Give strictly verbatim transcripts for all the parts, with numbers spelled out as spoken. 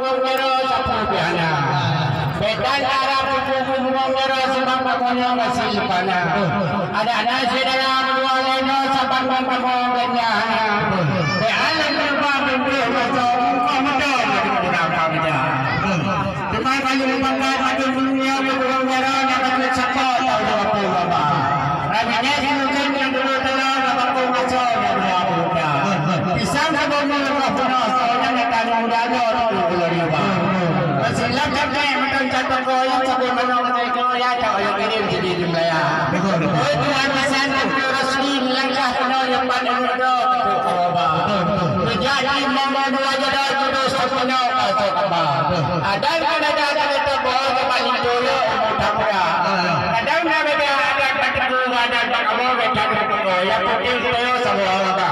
Gurong Garo sapeue pih hana. Bék tan harab teungku gurong Garo, sabab kamoe nyoe gasien leupah na. Adak na syedara meuluwa lé nyoe, sabab ngon kamoe gét nyan hana. Bék aleueng teubang beungkôh masa, bungkôh mata jadi kurang peurcaya. Teuma ka lheueh meupakat ateueh meunyoe keu gurong Garo nyang ka jeuet sapo tanggung jaweueb Baba. Rabi nyan sinukeue nyang dulu teulah, ka bakong asoe nyang dua puluh dah. Pisang saboh nyoe leupah peunoh, soe nyang nyata nyang muda nyoe teungku ulôn riba. Meusilap capek meuton cat toko, nyang saboh manok ngon teko, ya cok nyang kirim jadi di Malaya. Oi Tuhan, masa nyoe rasmi meulangkah keunoe nyang pat nyoe droe keu Baba. Meujadi mama dua jada jodoh saboh nyoe ka sok kaba. Adan kan ada kata toko, nyang paling dulu umur tak muda. Kadang na beda adat bak teungku, adat bak kamoe beda teungku. Nyang penting geutanyoe saboh Allah Taala.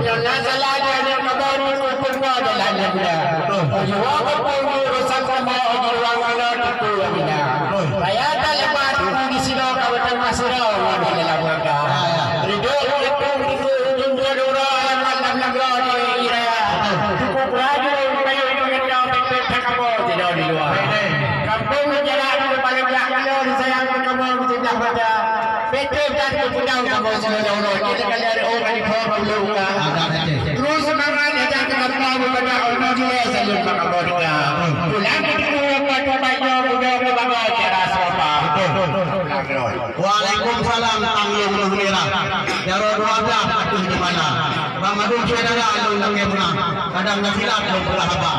Nyang na salah nyan kamoe teungku peurunoe jalan nyang beuna. Ujoe kampung di urusan kamoe, ujoe ruang mana teungku nyang beuna. Raya tak leupah teungku di sinoe, kawasan Masura ngon di dalam warga. Ridho teungku teungku ujong dua dura, alamat lam nanggroe di raya. Teungku peuraju kayu nyang beuna, pek-pek kamoe tidak di luar. Kampung sejarah di kepala belakang, disayang kamoe sebelah mata. Beutôi that keupeudong kamoe siuroe-uroe, kita ka lheueh ôk ka jiphom bulu ka. Terus seumangat, adak keu kamoe beubadak, oh, na jilée saleuem bak kamoe teuka. Pulang keu teungku, apa tempat nyoe, budoe keu bagoe cara seurapa. Waalaikumsalam, Tanglong Leuh Mirah. Jaroe dua blah ateueh jeumala. Bak mandum syedara lôn lakée peugah, kadang na silap lôn peugah haba.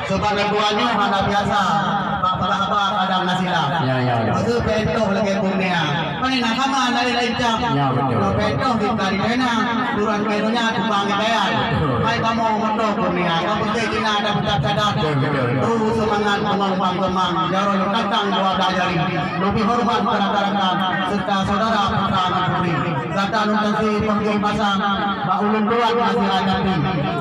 Sabab lam dua nyoe hana biasa, bak peugah haba kadang na silap. Ya, ya, ya. Maka peutoh lagée kurnia. Pane na sama na laén-laén cam. Ya, betul. Peutoh di tari kena, turun kena tukang gaya. Betul. Hai kamoe moto kurnia, kamoe meusti kena ada pecat cadat. Betul, betul, betul. Terus seumangat, teumang-teumang, jaroe lôn tantang dua blah jari. Leubeh horeumat keu rakan-rakan, serta syedara putra dan putri. Gata lôn teuntée peuheueh pasang bak ulôn tuan masih ada pi.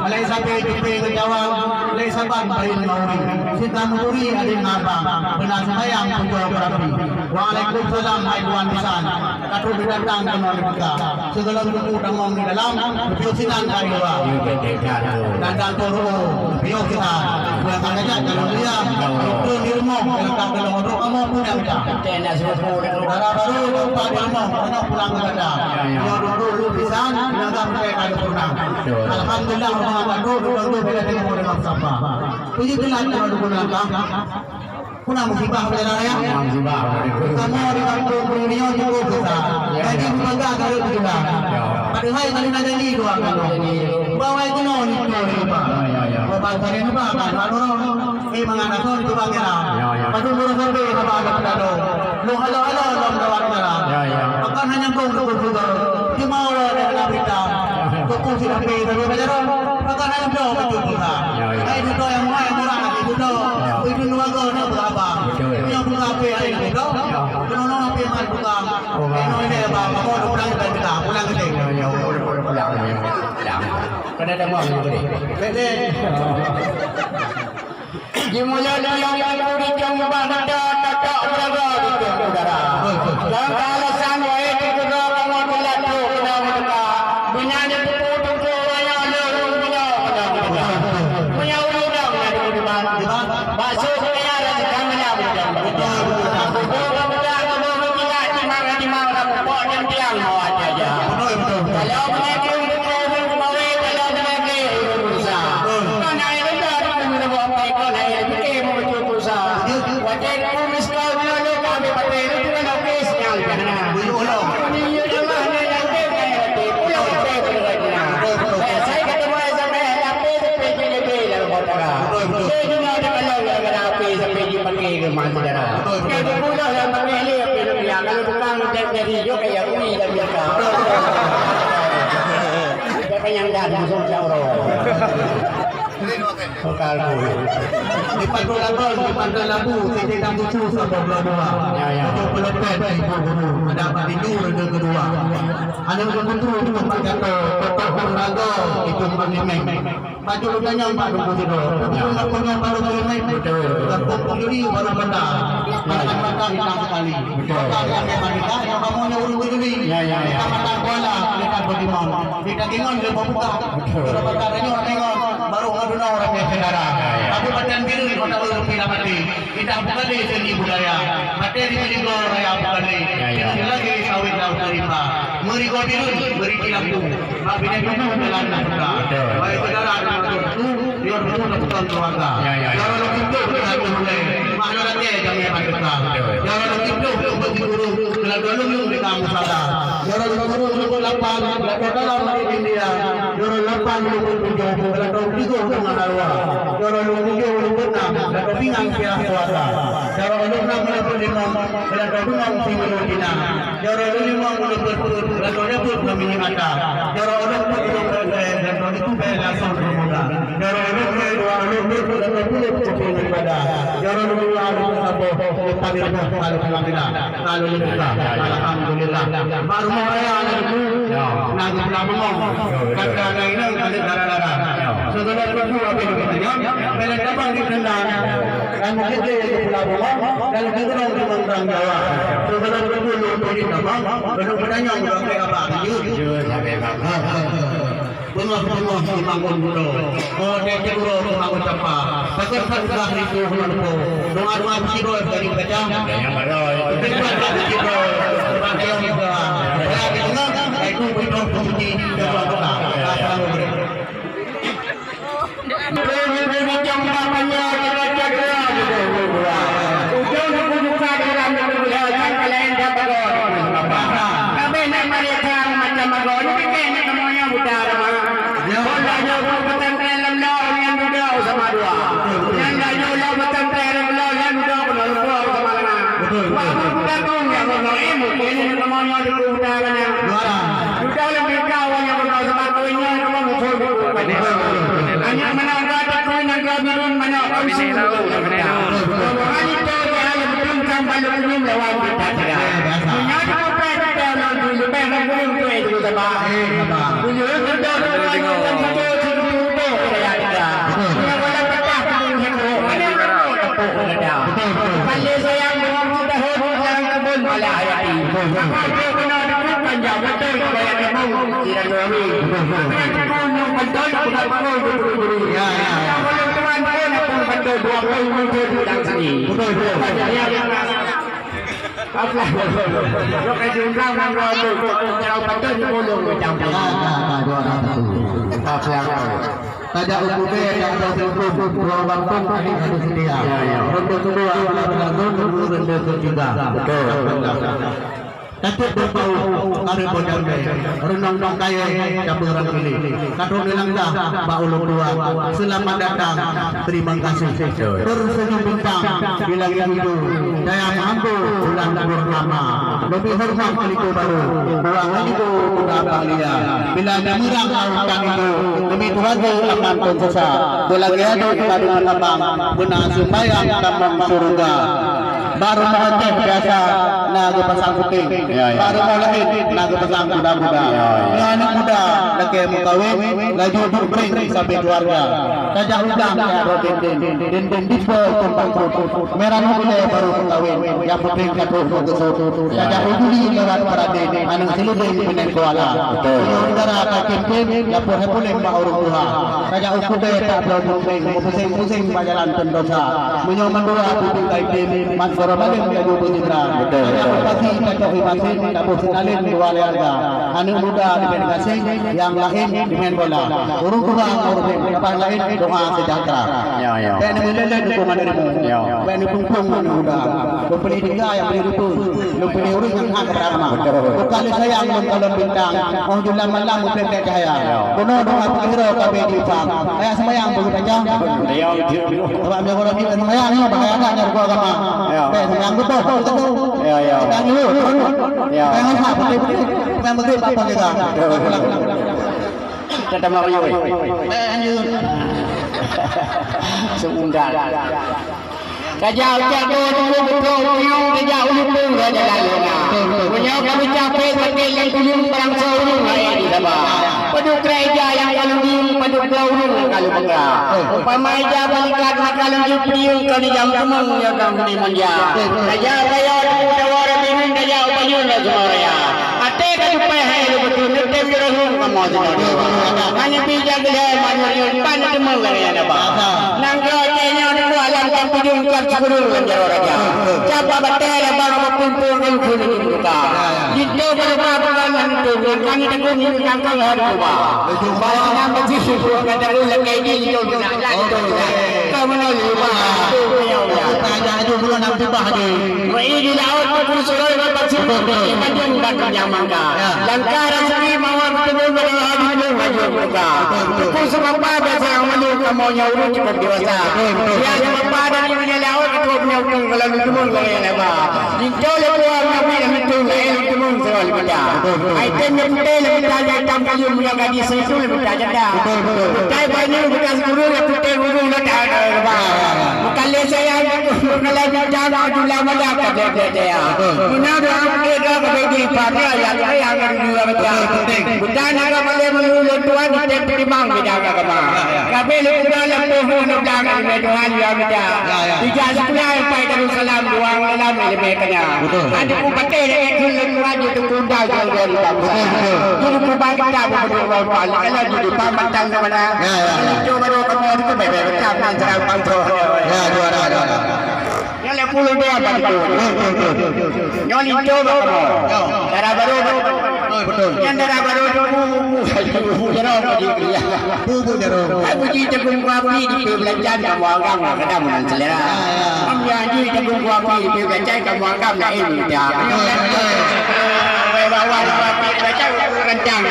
Alai sabe teupe ngon cawang, lé saban payun mauri. Sita meuturi adék ngon abang, beuna seumayang pujoe beurapi. Waalaikumsalam hai tuan bisan. Ka trok geudatang keunoe di Mekah. Sigohlom teungku tamong di dalam, piôh sinan ka di luwa. Datang turu, piôh kita. Bukan kagak jalan dia. Itu di rumah, datang ke rumah, kamu pulang dah. Dara baru, lupa di rumah, kena pulang ke gata. Nyoe dulu, dulu pisan, nyang sampai ka dipeunang. Alhamdulillah, rumah kadu, dulu, dulu, bila tengok dengan sabar. Puji Tuhan, kalau dulu langkah. Kuna musibah bak jalan raya. Musibah. Kamoe di kampung Bumi nyoe cukup susah. Ya, jadi ya. Bangga kalau betulan. Ya. Padahai kalau nak jadi dua kali. Jadi. Bawa kena ni kena ni, Pak. Ya, ya, ya. Bawa kena ni, Pak, kan, Pak Nurul. Eh, mangan aku di Tubang Kira. Ya, ya. Padahal Nurul sampai, Pak, ada pedado. Lo halo-halo, lo mendapat kira. Ya, ya. Akan hanya kong ke juga. Cuma awak ada kena berita. Toko sudah pergi, tapi belajar. Maka nak duduk betul pula. Ya, ya. Hai duduk yang murah, yang murah nak duduk. Ya. Itu dua go nak berapa? Betul. Yang murah apa yang duduk? Ya. Kena apa yang buka? Oh, ini apa? Kamu udah pulang ke kita, pulang ke sini. Ya, ya, udah, udah pulang, ya. Pulang. Kena ada uang ni boleh. Boleh. Jimulai lulong nyang buri cong ubah mata, tatok beuraga di cong udara. Nyang ka alasan wae di keudroe kamoe teulat trok keunoe meuteuka. Beuna jiteupeue teungku raya lôn meunyoe keunoe meuteuka. Meunyoe ureueng dong na di keudeuman, bakso seukaya rasa kami na meudong. Buku ka peudak, kamoe meukilat, timang ka timang, lam pok dan tiang mawat jaja. Kalau beuna keu buku ureueng keumawe, kalau beuna keu ureueng beureusa. Kon hai leuda di ureueng pai, kon hai pike meubacut pulsa. Watèe ku miskol nyoe lôn ka ambil pakai, lôn tukang lukis nyang ka na. Ini yue tamah ni lagi kaya roti, pulang pakai keluarga na. Saya kata mai sampai lapis, sampai jadi lebih dalam kota. Saya juga ada kalau gara-gara api, sampai dipakai ke rumah saudara. Saya pun dah yang pakai ni, api lebih. Kalau tukang, dia jadi juga ya, ui, dan biasa. Dia penyangga di musuh orang. Bukan, Bu. Di Padang Labu, di Padang Labu, siti dan bucu saboh belah dua. Ya, ya. Tujuh puluh pet ibu guru, ada Pak Dindu, roda kedua. Aneuk geumeutru di tempat jatuh, totok pun raga, itu Pak Limeng. Baju lu tanyong Pak Dukun Sido. Tapi pun nak punya baru Limeng. Betul. Bukan pun pun juri, baru benda. Makan makan hitam sekali. Betul. Maka dia akan mandika, yang kamu nya urut berdiri. Ya, ya, ya. Kita makan kuala, kita berdimon. Kita gingon, dia buka. Betul. Kita makan renyuh, renyuh. Baru ngaduna orang biasa darah. Ya, ya. Tapi pada Dan bireuen kota Ulu Pila Maté, indah bukan lé seni budaya. Maté di Meuligoe raya bukan lé, ya, ya, dengan lagi sawit laut Naripa. Meuligoe bireuen, meuriti lampu. Bak binéh tuboh jalan na peugah. Betul. Baik saudara dan tu, dia betul na peugah keluarga. Ya, ya, ya. Jalan lagi tu, kita tu mulai. Makna lagi jamnya pandeka. Betul. Jalan lagi tu, untuk guru, kalau tolong di kamu salah. Jalan lagi tu, untuk lapan, kalau dalam di India. Jalan lapan, untuk tujuh, kalau tahu tiga, dengan arwah. Jalan lagi tujuh, untuk enam, kalau pingang pihak kuasa. Jalan lagi enam, untuk lima, kalau tahu gunung, si Melu Cina. Jaroe lôn limong ulôn peuet-peuet, lôn nyabut kami mata. Jaroe ulôn peuet ulôn peuet, lôn itu bèe langsung peumuda. Jaroe ulôn peuet dua ulôn peuet, lôn peuet puluh kuping ibadah. Jaroe lôn dua ulôn saboh, lôn pamer boh, lalu pengambilan. Lalu lôn buka. Alhamdulillah. Bak rumoh raya lôn tu, na geupeula bungong. Kata na inong, kata dara-dara. Segala ruku habéh geupeutanyong, bèlén tabang di keundang. Dan mungkin dia yang pulau rumah, dan mungkin orang di Mangkang Jawa. So, kalau betul lu tadi nama, belum bertanya, udah kayak apa? Jujur. Jujur, sampai apa? Ha, ha, ha. Penuh-penuh si Mangkun Budo. Oh, dia cedera si Mangkun Capa. Takut kan udah itu, belum po. Doa-doa besi dua dari baca. Yang baru. Mungkin kan udah besi dua. Pakai yang juga. Saya di tengah, itu betul posisi. Dia buat apa? Assalamualaikum. Beutôi-beutôi bujang bak panya, kita jaga beutôi-beutôi. Ujong suku duka dalam beutôi-beutôi, nyang ka laén that bagoe. Kabeh nak marit sang macam bagoe, ni pike nak kamoe nyang buta lama. Ya. Pun dah nyoe pun pesantren lam lau, nyang dudoe sama dua. Nyang dah nyoe lau pesantren lam lau, nyang dudoe pun lam lau sama lama. Betul, betul. Walaupun bukan tu, nyang bunoe, mungkin nak kamoe nyang dudoe buta lama. Dua. Sudah lebih kau yang berkau sebab kau ini yang kamu musuh. Anak menangga takui nangga birun mana kau sih. Kau itu dia lebih tentang balik minum lawan kita tidak. Menyatu apa kita orang tu lebih nak gurung tu itu sama. Punya kerja orang yang kita cukup tu saya tidak. Yang wala patah tu yang mana kau tak ada. Kalau saya mau kita hot dalam kebun malah ayati. Apa dia kena duduk panjang betul kaya kamu. Silaturahmi. Bukan betul, bukan betul. Ya, ya, ya. Kalau tuan pun aku betul dua puluh minit di dalam sini. Betul, betul. Apa? Lo kerja undang nang dua tu. Kalau betul di pulung macam tu. Ya, ya, ya, dua ratus. Apa yang kau? Tajak u Kubée, tak ada hukum. Dua kampung tadi harus setia. Ya, ya. Ronde kedua, ronde kedua, ronde ketiga. Betul. Takut berbau, kare bojang deh, renong dong kayèe, cabe rang pilih. Kadrong di langkah, bak ulôn tuan. Selamat datang, terima kasih. Tersenyum bintang di langit hijau, daya mampu bulan purnama. Lebih hormat ke Liko Baru, buah haligo kuda Bang Lia. Bila nyemirang lautan hijau, demi Tuhan aman pun sesa. Belagi aduk padu abang, beuna sembayang tamong syurga. Bak rumoh Aceh biasa na geupasang kuping. Ya, ya. Bak rumoh laén na geupasang kuda-kuda. Ya, ya. Nyoe aneuk muda lakèe meukawen, laju duek bring sabe keluarga. Tajak udang keu dinding, dinding dipo teumpat krupuk. Meuranoe ulèe barô meukawen, nyang peuting ka troh meukeusut. Ya, ya. Tajak uduli lewat Peuraden, aneuk sileubeng binéh kuala. Betul. Nyoe udara ka kém-kém, lapor hai puléng bak ureueng tuha. Tajak u Kubée tak bloe muphom, meupuseng-puseng bak jalan peundosa. Meunyoe mandua bubeng ka item, mat gorobaleng laju beusibra. Betul, betul. Tajak u pasi, tajak u masin, taboh seunalén dua lé hareuga. Aneuk muda dibèn gasing, nyang laén dibèn bola. Ureueng tuha ngon ureueng bèk, kaban laén doa sejahtera. Ya, ya. Bèk neumeulélét dukungan ilmu. Ya. Bèk neupumpong aneuk muda. Lôn piléh tiga nyang piléh rupa. Lôn piléh ureueng nyang hana keubra agama. Betul. Bukan lé sayang lôn kalon bintang. Oh, jula malam muplek-plek cahaya. Ya. Bunoe doa peukeudroe ka bèk jiupang. Kaya seumayang beugeut aja. Ya, betul. Sebab meunyoe ureueng jih seumayang nyoe pakai adat nyang rukon agama. Ya. Bèk seumayang beutôi, beutôi. Ya, ya. Seumayang nyoe. Ya. Seumayang Isya, beutôi-beutôi. Seumayang Maghrib, apa juga. Betul, betul. Tata Mario. Bèk lanjut. Seundal. Tajak ucok boh tunggu beutôi uyueng, tajak u lutông ka jalan lona. Meunyoe ka beucah phet sakét lam kuyueng, barang soe ureueng laén di saba. Padub kreueh ija nyang ka lôn diyueng, padub kreueh ureueng nyang ka lôn peugah. Umpama ija balikat maka lôn jeuet peudiyueng, kon ija meuteumong nyoe ka meuteumé manja. Tajak u Kayo teupeu tawa rot bireuen, tajak u Panyueng rot Seumawraya. Até ka tupèh hai lôn beutôi, neutem jeureuen kamoe sinoe dua. Hana pih ija geulhèe manyueng-nyueng, pan teumong lagèe nyan daba. Nanggroe Aceh nyoe Pidong ka sikureueng ngon jaroe raja. Capa batée lé bang apa peumpung ngon kheun di muka. Linto baroe ba bukan hantu, nyang kami teguh ngon kangkang hari kuba. Bawa enam besi, dua kata lu lekai di linto nak, nak linto nak. Kau mana lu ba? Raja tu belum nak tibah di. Wei di laut, aku suruh dapat situ, di Tanjung Batu Nyamangka. Langkah rasmi mawar ketemu pada hari ini, maju muka. Aku semapa biasa yang malu, kamu nyawa cukup dewasa. Dia semapa dan Nyan laôt keudroe meunyoe keu lam teumon lagèe nyan ba. Linto lé dua meunyoe keu lam teumon lagèe lam teumon seurah lé mita. Item nyang putéh lé mita, nyang itam kayu meunyoe gadis seutu lé mita janda. Utai banyu beukas guru lé putéh guru lé ta ba. Bukan lé sayang, bukan lé bintang, jula malam ka dia dia dia. Guna doa ke doa ke bagi pada ya yang dua baca. Bukan agama lé meulu lé tuan di tem petimang bidang agama. Kami lé udah lé poh lé blang lé Tuhan ya bida. Ya, ya. Tiga sekolah yang pai Darussalam, dua dalam ilmu kena. Betul. Ada pun pakai dengan kul lé Tuhan di tukunda jauh dari bangsa. Betul, betul. Guru pun baca buku dua puluh empat, kalau di depan batang ke mana? Ya, ya, ya. Itu baru kamu itu bebek macam ni, jangan pantau. Ya, juara, juara. Nyoe lé puluh dua bak tu. Nyoe linto bak kamoe. Dara barô bak. Betul, betul. Nyan dara barô tu bu, bu, bu, bu, jerong bak jih. Bu, bu, jerong. Hai, puji Teungku Api di Peubeulacan kamoe agam kadang meunan selera. Ya, ya. Am ya ji Teungku Api di Peubeulacan kamoe agam laén mita. Betul, betul. Wai bawa Teungku Api di Peubeulacan rancang.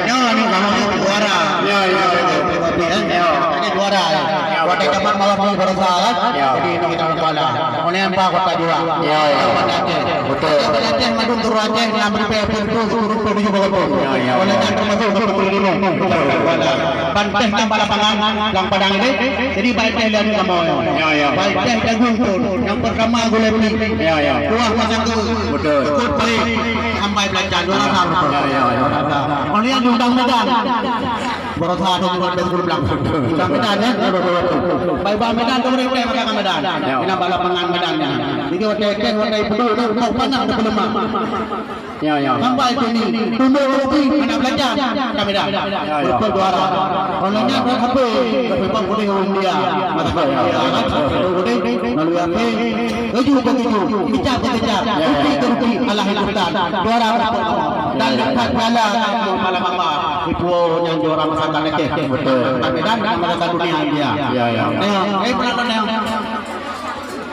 Nyoe ni kamoe ni juara. Ya, ya, ya. Teungku Api, eh. Ya. Ini juara, ya. Watèe jameun malam ni baroesa, kan? Ya. Jadi, ini kita kuala. Oleh empat kota juara. Ya, ya. Kota Aceh. Betul. Kota Aceh, Madung, Turu Aceh, enam ribu tujuh puluh tujuh. Ya, ya. Oleh yang termasuk Kota Gunung. Betul. Kuala. Ban teh nyan bak lapangan, lam padang ini. Jadi, baik teh lagi kamoe. Ya, ya. Baik teh jagung tu. Yang pertama gulai putih. Ya, ya. Kuah masako. Betul. Ikut baik. Sampai belajar. Juara satu. Ya, ya, ya. Oleh yang diundang Medan. Baroesa tu buat bengkulu belang. Ka Medan, ya? Baik, ba Medan tu mereka makan ka Medan. Ya. Ina bala pangan Medan, ya. Jadi, watèe teh, watèe pedu tu, mau panah tu peuleumah. Ya, ya. Sampai tu ni, tunduk roti, anak belajar, ka Medan. Ya, ya. Betul juara. Kalau nya buat apa? Tapi bang boleh orang dia. Masa ya, ya. Boleh, lalu apa? Tujuh ke tujuh, kejap ke kejap, rugi ke rugi, Allah Tuhan. Juara berapa? Dan dapat piala kampung malam apa? Ibu nyang juara masakan Aceh. Betul. Tapi dan masakan dunia dia. Ya, ya. Neo, eh, pernah neo?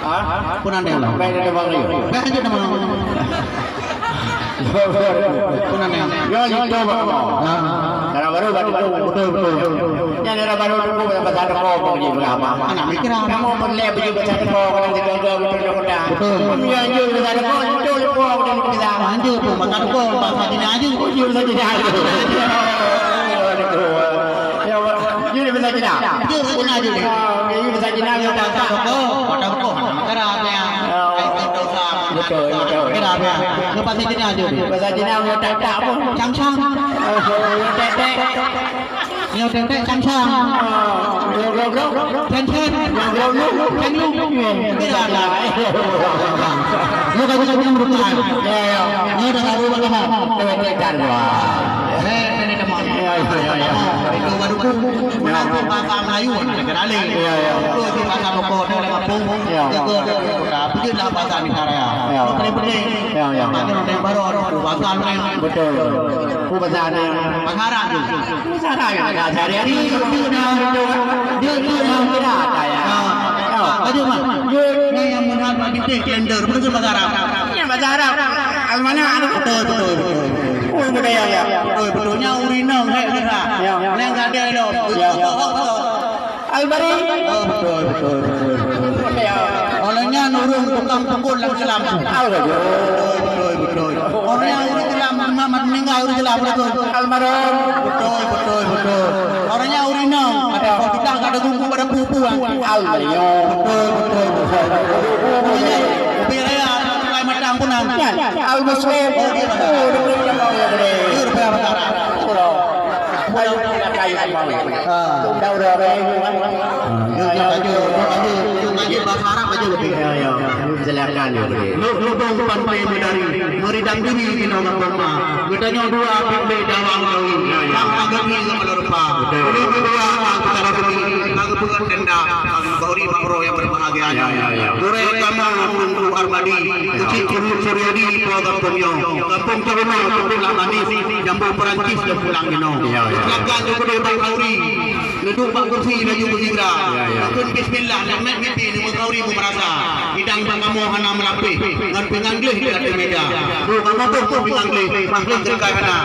Hah? Pernah neo lah. Baik, ada bang Rio. Baik, ada bang. Pernah neo? Yo, yo, yo, bang. Nah. Karena baru, baru, baru. Betul, betul. Nyan dara barô teungku, pasal teuko pun jih beurapa. Anak mikir apa? Kamu pun lé beuji pasal teuko, kadang teuko-teuko beutôi di kota. Betul. Pun ya, jeuet pasal teuko, jeuet teuko, kadang di kota. Anjur pun pasal teuko, pasal Cina anjur. Oh, jeuet pasal Cina anjur. Ya, jeuet pasal Cina. Jeuet pasal Cina anjur. Ya, jeuet pasal Cina, jeuet pasal teuko. Pasal teuko, pasal teuko, pasal teuko. Ya. Betul, betul. Kira apa? Ke pasal Cina anjur. Pasal Cina, tak, tak pun. Cang-cang. Oh, tak, tak. Nyoe teuntèe cang-cang. Nyoe glok-glok. Cen-cen. Nyoe glok-glok. Cen-luk. Tidak ada. Nyoe ka bisa punya merupakan. Ya, ya. Nyoe dah tahu bagaimana. Teuntèe kan, wah. Eh, ini teman. Ya, ya, ya, ya. Itu baru pun. Menang pun bahasa Melayu, negara lain. Ya, ya. Itu di bahasa Bogor, dia lewat pun. Ya. Jaga, jaga. Tapi dia dah bahasa negara. Ya. Itu paling penting. Ya, ya, ya. Bahasa Melayu. Betul, betul. Bahasa Arab tu. Cara yang ada sehari-hari, dia, dia, dia, dia, dia, dia. Ah, aduh, Mak. Dia, dia yang melihat bintang kalender, betul bahasa Arab. Ya, bahasa Arab. Al-mana ada. Betul, betul, betul. Oh, budaya ya. Betul, betul. Nya urina, hai, hai. Ya. Yang ada lo. Ya. Al-Bari. Oh, betul, betul, betul, betul. Ya. Oleh nyan ureueng tukang pukul lam Islam. Al-Bari. Betul, betul, betul. Orang yang ureueng Islam, Muhammad meninggal ureueng Islam, betul. Almarhum. Betul, betul, betul. Orang yang ureueng inong, ada kau tidak ada gunggu pada pupu, ah. Al-Bari. Betul, betul, betul. Tapi raya, mulai matang pun, ah. Al-Muslim. Oh, dia betul. Oh, dia betul. Dia betul. Ayo, kita kayu semua. Ah. Udah, udah, udah. Ah, dia, dia, dia, dia, dia, dia ngaji bahasa Arab aja lebih. Ya, ya. Silakan, ya. Lu, lu dong pantai medari. Ridang diri inoe gampông ma. Geutanyoe dua peuet lé dawang dawi. Ya, ya. Bang Agami ngon Malao Rupa. Betul. Ulôn keudua, bang Utara Bumi. Bang Geupeugah Tenda. Bang Bahuri Makro yang berbahagia. Ya, ya, ya. Gurèe kamoe Teungku Armadi. Ya. Keuchik Guru Suryadi, po gampông nyoe. Gampông Cawunoe, Teungku Lam Manis. Jambu Perancis dan pulang inoe. Ya, ya. Silakan kepada Bang Bahuri. Neuduek bak kursi laju beusigra. Ya, ya. Kheun bismillah, nyan meuet mimpi, neumeukauri meumeurasa. Idang bak kamoe hana meulapéh, ngon pingan gleh di ateueh meuja. Bu kamoe boh pingan gleh, makhluk teukai hana.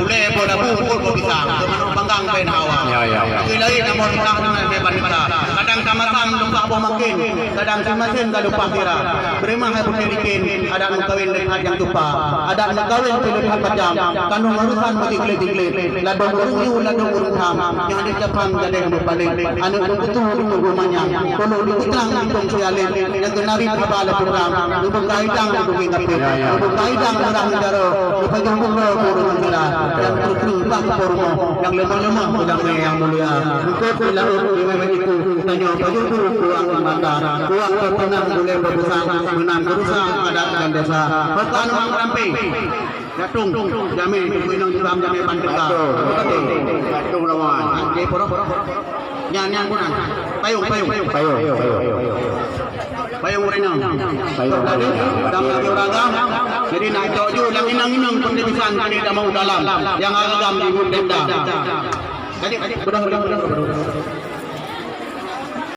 Ulèe boh labu, umpot boh pisang, keu manok panggang bèk na hawa. Ya, ya, ya. Keu laén amoe teuka ngon lé ban teuka. Kadang tamasam lumpah boh maken, kadang simasén ka lumpah sira. Beurimah hai putéh licén, adat meukawen lé that nyang tupa. Adat meukawen pih lé that pacam, tanong urusan meutingklet-tingklet. Ladôm ureueng yue, ladôm ureueng tham, nyang deuh capang gadeng meupalet. Aneuk beuputu di Teungku Manyang, peunoh di Kuitang di Pong Sialet, nyang keunarit haba lé putrang, neubuka idang di Bukét Kapit, ya, ya, neubuka idang murah neugara, neupajoh bunga ureueng sila, nyang kru-kru bah keupoh rumoh, nyang leumah-leumah udamé nyang mulia. Eungkôt di laôt di mimét iku, tanyoe pajoh bu kuang mata, kuang teupeunang gulèe beubusang, meunang keurusang adat dan desa. Ho ka nuang rampé. Gatong, jamé, Teungku Inong Juram, jamé ban teuka. Gatong, gatong lawan. Oke, poro. Nyan, nyan pun nyan. Payong, payong. Payong, payong. Payong ureueng inong. Payong ureueng inong. Dam lagi ureueng agam. Jadi nak cok ju lam inong-inong pun dia bisa, jadi dah mau dalam. Yang agam di tenda. Jadi, udah, udah, udah, udah.